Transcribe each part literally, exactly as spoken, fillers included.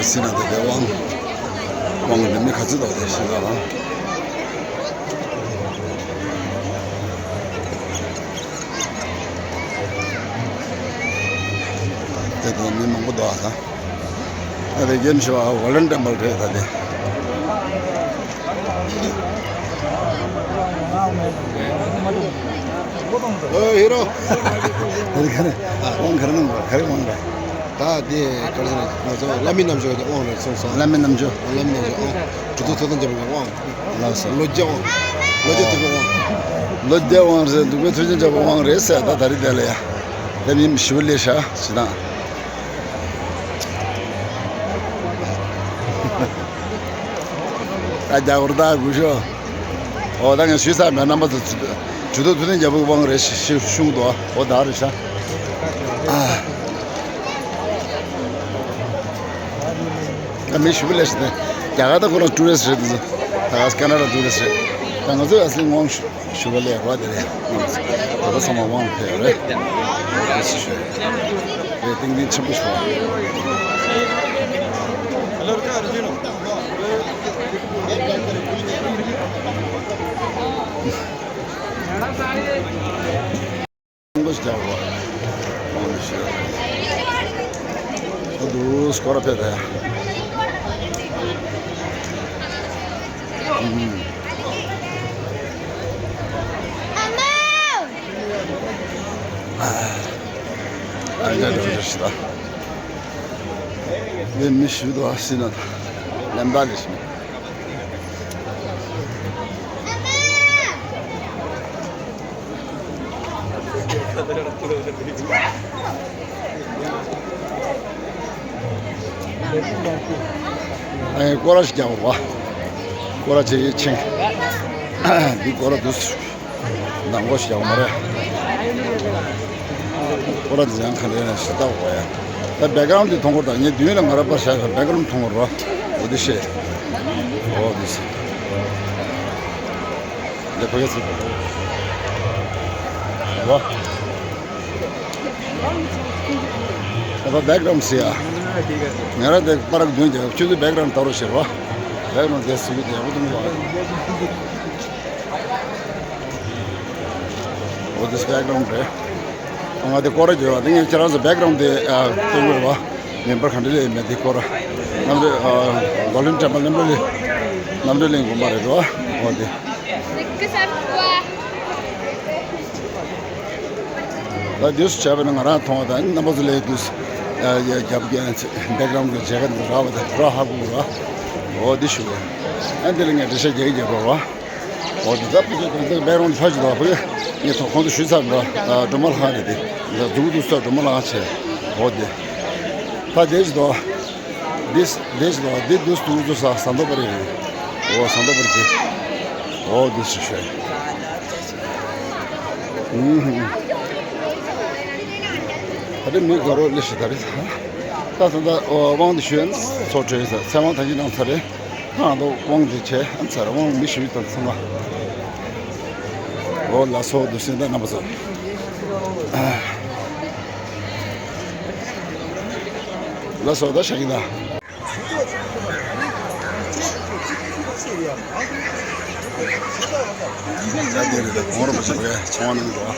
ཟིན་ན་དེ་དེ་དབང་། དབང་འདི་མི་ག་ཚོད་འདུག་དེ་ཤེས་ཀ་ལ། དེ་དུ་མི་མང་པོ་འདུག་ཨ་ད། ད་དེ་རྒན་ཞུ་བ་Golden Temple རེད་ད་དེ། ཨོ་ཧེ་རོ། དེ་ག་རེ་དབང་ག་རེ་གནང་བ་ག་རེ་དབང་རེད། ད་དེ་ག་རེ་ཟེར་ན་ང་ཚོ་བླ་མའི་རྣམ་འགྱུར་གྱི་དབང་རེད་གསུངས་སོང་། བླ་མའི་རྣམ་འགྱུར། བླ་མའི་རྣམ་འགྱུར་དབང་། གྲུབ་ཐོབ་ཐོབ་ཐང་རྒྱལ་པོའི་དབང་། ལགས་སོ། ལོ་བརྒྱ་དབང་། ལོ་བརྒྱ་ཐེབས་པའི་དབང་། ལོ་བརྒྱ་དབང་རེད། འདུག་པའི་ཐུགས་རྗེ་ཆེན་པོ་དབང་རེད་ཟེར་ད་ད་རེས་དེ་ལ་ཡ། དེ་མིན་ཞུ་ལས་ཤ་ཞི་དང་། ད་རྒྱ་གར་ད་དགུ་ཤོ། ཨོ་ད་ངས་ཞུས་ཚར་མེད། རྣམ་པ་ཚོ་ཇུ་ཏོ་ཐུ་ནི་རྒྱལ་པོའི་དབང་རེད་ཞེས་གསུངས་འདུག་ཨོ་ད་རེད་ཤ། ཨ། ད་མི་ཞུ་ལས་ཤི་ཏེ། རྒྱ་གར་ད་ཁོ་རང་ཊུ་རི་སི་རེད་འདུག་ད་ཀ་ན་ཌ་ཊུ་རི་སི་རེད། ད་ང་ཚོས་ཨ་སི་ལི་དབང་ཞུ་བ་ལས་རོགས་དེ་རེད། ད་ཚང་མ་དབང་ཕེབས་རེད། ཨ་སི་ཞུ། རེད་ཏིང་ཏིང་ཆེན་པོ་ཞུ། ཁོང་ཁྲོ་ཞིག་རྒྱག་དགོས། ཁོང་ཁྲོ་ཞིག་ད་དུ་སྐོར་ར་ཕེབས་ད་ཡ། ཨ་མ། ཨ་ཡ་འགྲོ་འགྲོ་ཞིག་ད། ངས་མི་ཞུ་དོ་ཨ་སི་ན་ད་ལམ་ད་ལས་ཤིང་། ཨེ་སྐོར་ར་ཞིག་རྒྱག་པ། སྐོར་ར་བྱེད་ཀྱི་ཆིང་། འདི་སྐོར་ར་འདུག་ནང་སྒོ་ཞིག་རྒྱག་པ་མ་རེད། སྐོར་ར་འདི་ཡང་ག་འདྲ་ཡིན་ན་ཞིག་ལྟ་དགོས་ཡ། ད་བེག་གྷ་རའུན་ཌི་དེ་མཐོང་གི་རེད། ད་ངས་མདུན་ལ་ང་ར་པར་བཞག་ཡོད། བེག་གྷ་རའུན་ཌི་མཐོང་གི་རེད། འོ་འདི་ཤེས། འོ་འདི་ཤེས། འདི་ཕ་གི་ཚིག་གོ། ད་བེག་གྷ་རའུན་ཌི་ཟེར་ཡ། ང་ར་དེ་པར་གྱོན་རྒྱབ་ཁྱོད་ཚོས་བེག་གྷ་རའུན་ཌི་ལྟ་རོགས་བྱེད་རོགས། བེག་གྷ་རའུན་ཌི་དེ་ཟེར་གྱི་དེ་ཡག་པོ་འདུག་མི་འདུག་འོ་འདི་བེག་གྷ་རའུན་ཌི་རེད། ང་དེ་སྐོར་ར་བརྗོད་པ་དེ་ངས་ཁྱེད་རང་ཚོ་བེག་གྷ་རའུན་ཌི་དེ་སྟོན་དགོས་རེད་བ། མེམ་བར་ག་འདྲ་ལས་མེད་དེ་སྐོར་ར། རྣམ་འདྲེན་གོལ་ཌེན་ཊེམ་པལ་རྣམ་འདྲེན་གླིང་རྣམ་འདྲེན་གླིང་དགོན་པ་རེད་བ། འོ་དེ། ད་དུས་སུ་བྱས་པ་ན་ང་རང་མཐོང་བ་དང་རྣམ་པ་ཚོ་ལས་དུས་སུ་རྒྱབ་རྒྱབ་བེག་གྷ་རའུན་ཌི་གི་མཇལ་ཁ་འདི་རག་པ་དང་རག་ཧ་གོ་ར། འོ་འདི་ཞུ་བ། ཨ་འདི་ལ་ངས་འགྲེལ་བཤད་རྒྱག་གི་རྒྱག་དགོས་ར། འོ་འདི་ད་ཕུ་ཚོ་དང་འདི་བེག་གྷ་རའུན་ཌི་ལྷ་ཅིག་འདུག་ཕུ་ངས་ཐོག་ཁོང་ཚོ་ཞུས་ཚར་འདུག་སྒྲོལ་མ་ལྷ་ཁང་རེད་དེ། འདི་འདུག་འདུག་ས་སྒྲོལ་མ་ལྷ་ཁང་བྱས། འོ་འདི། ད་འདི་ཅིག་འདུག་འདི་འདི་ཅིག་འདུག་འདི་འདུག་འདུག་འདུག་ས་ཟམ་པ་པ་རེད། འོ་ཟམ་པ་པ་རེད་དེ། འོ་འདི་ཅིག་ཤོད། ཨུམ། ད་རེས་མི་དགའ་རོགས་ལས་ཤི་ད་རེས། ད་ད་ད་འོ་དབང་འདི་ཞུས་ཚོགས་གྲོལ་ས་ཚེ་དབང་ཐང་ཆེན་གནང་ཚར་རེད། ཁང་དུ་དབང་འདི་བྱས་ཨ་ཚར་དབང་མི་ཞུས་དང་ཚང་མ། འོ་ལ་སོགས་འདུག་སེ་ད་རྣམ་པ་ཚོ། ལ་སོགས་ད་ཤ་གི་ད། ད་དེ་རེད་ད་གོང་རུ་མ་ཆགས་པའི་ཚོང་བ་ནང་འགྲོ།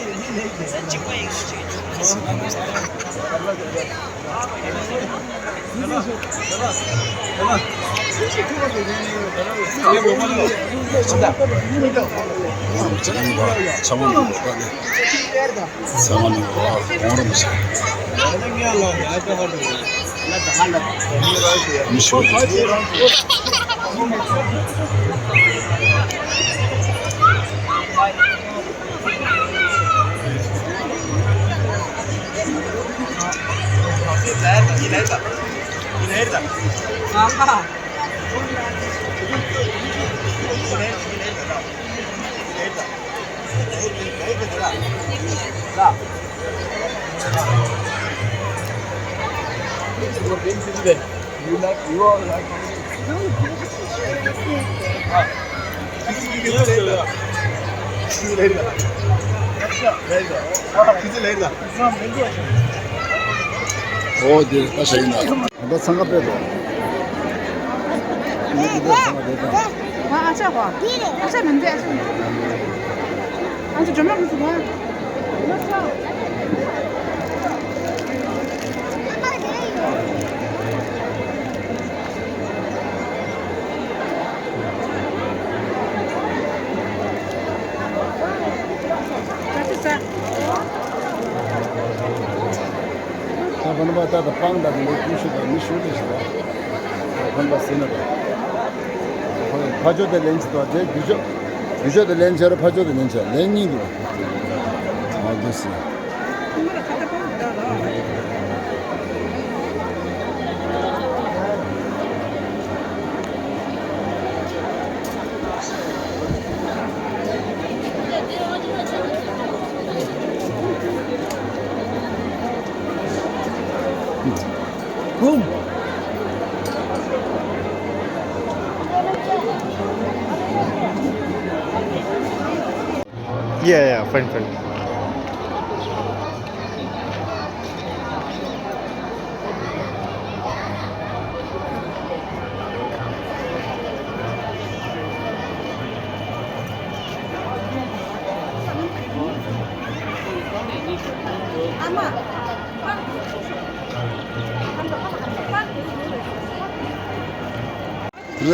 འོ་དེ་ད་ཤ་ཡིན་ན། ད་འཚང་ཁ་དཔེ་འདུག་ང་ཨ་ཅག་གོ། ཨ་ཅག་མིན་འདི་ཨ་ཅག་མིན། ཨ་ཅག་འཇོན་མ་གོ་སུ་གོ། ད་བོན་པ་ད་ད་སྤང་ད་འདི་ཀུ་ཤུ་ད་མི་ཤུ་ལས་ཤི་ད། བོན་པ་སེ་ན་ད། ཕ་ཇོ་དེ་ལེན་ཅི་ད་དེ་རྒྱུ་ཆོ། རྒྱུ་ཆོ་དེ་ལེན་ཆ་ར་ཕ་ཇོ་དེ་ལེན་ཆ་ལེན་གཉིས་འདུག་ཨ་དེ་སི། Boom. Yeah, yeah, fine, fine.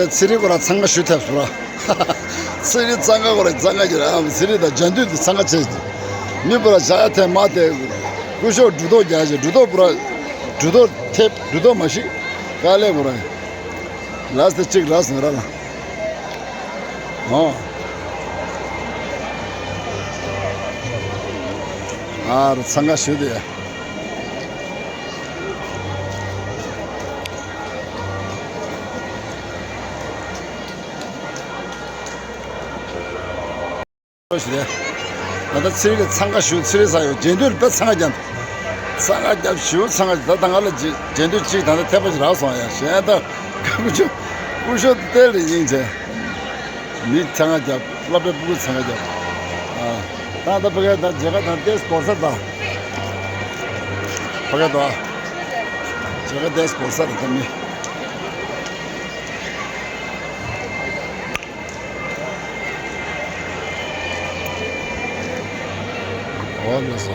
དེ་ཚེ་རིང་ཁོ་ར་འཚང་ཁ་ཞུ་ཐེབས་སོང་ར། ཚེ་རིང་འཚང་ཁ་ཁོ་ར་འཚང་ཁ་གྱི་ར། ཚེ་རིང་དང་འཇའ་འདུས་དེ་འཚང་ཁ་ཆེ། མི་བུ་ར་བྱ་ཡ་ཐེ་མ་ཐེ། སྐུ་ཞབས་འབྲུ་ཏོག་རྒྱག་ཅིག་འབྲུ་ཏོག་བུ་ར། འབྲུ་ཏོག་ཐེབས་འབྲུ་ཏོག་མ་ཤི། དཀའ་ལས་བུ་ར། ལ་སྟེ་གཅིག་ར་སོང་ར་ལ། ཨོ། ཨ་རུ་འཚང་ཁ་ཞུ་དེ། ཞུ་དེ། ད་ལྟ་ཚེ་རིང་ལ་འཚང་ཁ་ཞུ། ཚེ་རིང་ས་ཡོད་རྗེས་མཐུན་དཔེ་འཚང་ཁ་རྒྱབ། འཚང་ཁ་རྒྱབ་ཞུ། འཚང་ཁ་ད་ལྟ་ང་ལ་རྗེས་མཐུན་གཅིག་ད་ལྟ་ཐེབས་པ་ཞིག་རག་སོང་ཡ། གཞན་ད་ཀུ་ཤོ་ཀུ་ཤོ་དེ་ལ་ཡིན་ཚེ། མི་འཚང་ཁ་རྒྱབ། སློབ་གྲྭའི་སྤུ་གུ་འཚང་ཁ་རྒྱབ། ཨ། ད་ལྟ་ཕ་གི་ད་མཇལ་ཁ་དང་ཏེས་གོ་ས་དང་། ཕ་གི་དང་། མཇལ་ཁ་ཏེས་གོ་ས་རེད་ད་མི། འོ་ལགས་སོ།